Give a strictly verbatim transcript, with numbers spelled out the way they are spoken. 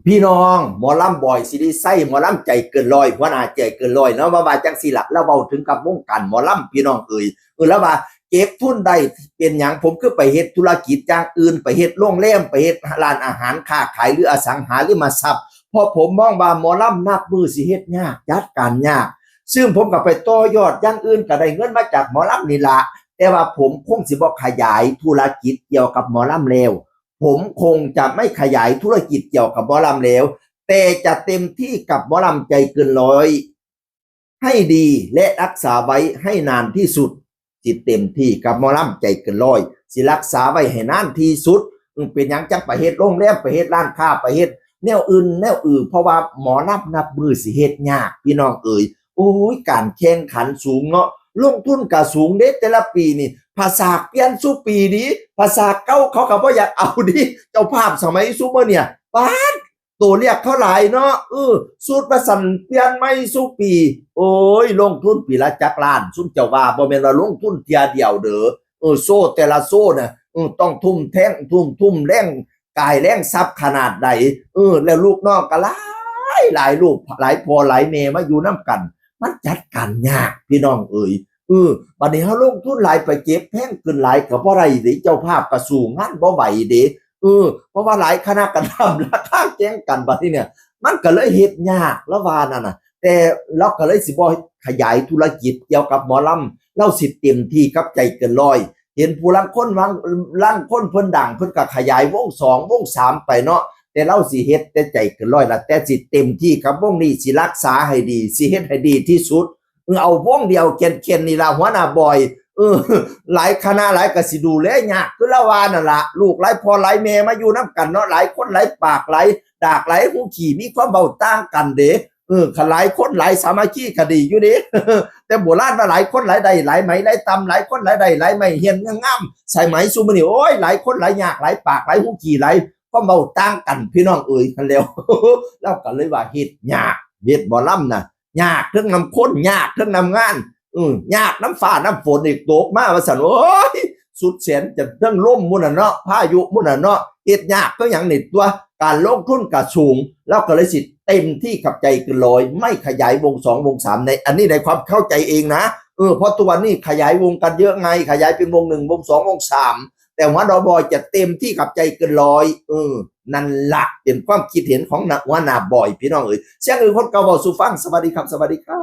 พี่น้อง หมอลำบอยสิริชัย หมอลำใจเกินร้อย หัวหน้าใจเกินร้อยเนาะ ว่าว่าจังซี่ล่ะ แล้วเว้าถึงกับวงการหมอลำ พี่น้องเอ๋ย เออ แล้วว่าเก็บทุนได้เป็นหยัง ผมคือไปเฮ็ดธุรกิจอย่างอื่น ไปเฮ็ดโรงแรม ไปเฮ็ดร้านอาหาร ค้าขาย หรืออสังหาริมทรัพย์ เพราะผมมองว่าหมอลำนับมื้อสิเฮ็ดยาก จัดการยาก ซึ่งผมก็ไปต่อยอดอย่างอื่น ก็ได้เงินมาจากหมอลำนี่ล่ะ แต่ว่าผมคงสิบ่ขยายธุรกิจเกี่ยวกับหมอลำแล้ว ผมคงจะไม่ขยายธุรกิจเกี่ยวกับหมอลำแล้ว แต่จะเต็มที่กับหมอลำใจเกินร้อย ให้ดีและรักษาไว้ให้นานที่สุด สิเต็มที่กับหมอลำใจเกินร้อย สิรักษาไว้ให้นานที่สุด อืม เป็นหยังจังไปเฮ็ดโรงแรม ไปเฮ็ดร้านค้า ไปเฮ็ดแนวอื่นแนวอื่น เพราะว่าหมอลำนับมื้อสิเฮ็ดยาก พี่น้องเอ๋ย โอ้ย การแข่งขันสูงเนาะ ลงทุนก็สูงเด้ แต่ละปีนี่ ผ้าสากเปลี่ยนซุปีดี ผ้าสากเก่าเขาก็บ่อยากเอาดี เจ้าภาพสมัยซุมื้อเนี่ย ป๊าด ตัวเลือกเขาหลายเนาะ เออ ชุดว่าซั่นเปลี่ยนใหม่ซุปี โอ้ย ลงทุนปีละจักล้าน ซุมเจ้าว่า บ่แม่นว่าลงทุนเทื่อเดียวเด้อ เออ โชว์แต่ละโชว์น่ะ เออ ต้องทุ่มแท้ง ทุ่ม ทุ่มแรงกายแรงทรัพย์ขนาดใด เออ แล้วลูกน้องก็หลาย หลายลูก หลายพ่อหลายแม่มาอยู่นำกัน มันจัดการยาก พี่น้องเอ๋ย เออ บัดนี้เฮาลงทุนหลาย ไปเก็บแพงขึ้นหลายก็บ่ได้เด้ เจ้าภาพก็สู้งานบ่ไหวเด้ เออ เพราะว่าหลายคณะก็ทำราคาแข่งกัน บัดนี้เนี่ย มันก็เลยเฮ็ดยาก ลาวว่านั่นน่ะ แต่ลาวก็เลยสิบ่ขยายธุรกิจเกี่ยวกับหมอลำ ลาวสิเต็มที่กับใจเกินร้อย เห็นผู้ลางคน บาง ลางคนเพิ่นดัง เพิ่นก็ขยายวงสองวงสามไปเนาะ แต่ลาวสิเฮ็ดแต่ใจเกินร้อยล่ะ แต่สิเต็มที่กับวงนี้ สิรักษาให้ดี สิเฮ็ดให้ดีที่สุด เออ เอาวงเดียวแก่นๆ นี่ล่ะ หัวหน้าบอย เออ หลายคณะหลายก็สิดูแลยาก คือลาวว่านั่นล่ะ ลูกหลายพ่อหลายแม่มาอยู่นำกันเนาะ หลายคนหลายปากหลายดากหลายหูขี้ มีความเว้าต่างกันเด้ เออ คันหลายคนหลายสามัคคีก็ดีอยู่เด้ แต่โบราณว่าหลายคนหลายได้หลายไหมหลายตำ หลายคนหลายได้หลายไหม เฮียนงามๆ สายไหม ซุมื้อนี้ โอ้ย หลายคนหลายยากหลายปากหลายหูขี้หลายความเว้าต่างกัน พี่น้องเอ๋ย คันแล้ว ลาวก็เลยว่าเฮ็ดยาก เฮ็ดหมอลำน่ะ ยากเทิงนำคน ยากเทิงนำงาน อืม ยากนำฟ้านำฝนอีก ตกมาว่าซั่น โอ้ย สุดแสนจะเทิงลมหมู่นั่นเนาะ พายุหมู่นั่นเนาะ เฮ็ดยากคือหยังนี่ ตัวการลงทุนก็สูง ลาวก็เลยสิเต็มที่กับใจเกินร้อย ไม่ขยายวงสองวงสาม ใน อันนี้ในความเข้าใจเองนะ เออ เพราะทุกวันนี้ขยายวงกันเยอะไง ขยายเป็นวงหนึ่ง วงสอง วงสาม แต่หัวหน้าบอยจะเต็มที่กับใจเกินร้อย เออ นั่นละเป็นความคิดเห็นของหัวหน้าบอย พี่น้องเอ๋ย เสียงอื่นคนเก่าเว้าสู่ฟัง สวัสดีครับ สวัสดีครับ